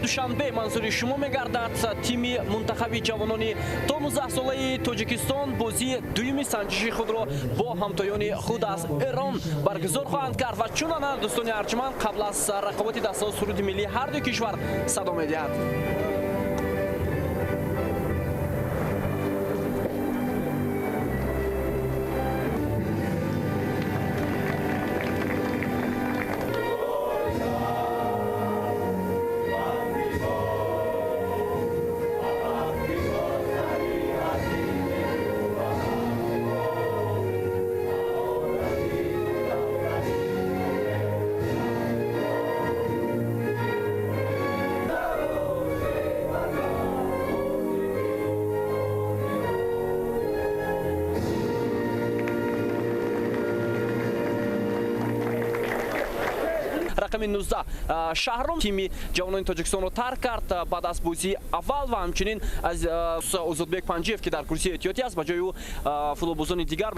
Душанбе манзури шумо мегардад. Тими мунтахаби ҷавонони то 19 солаи Тоҷикистон бозии дуюми санҷиши худро бо ҳамтоёни худ аз Эрон баргузор хоҳанд кард ва чунонан дӯстони арҷманд қабл аз рақобати дастаҳо суруди миллии ҳар ду кишвар садо медиҳад. Рақами 19 Шаҳром тими ҷавонони Тоҷикистонро тарк кард баъд аз бозии аввал ва ҳамчунин аз Озодбек Панҷиев, ки дар курсии эҳтиётӣ аст, ба ҷои ӯ футболбозони дигар.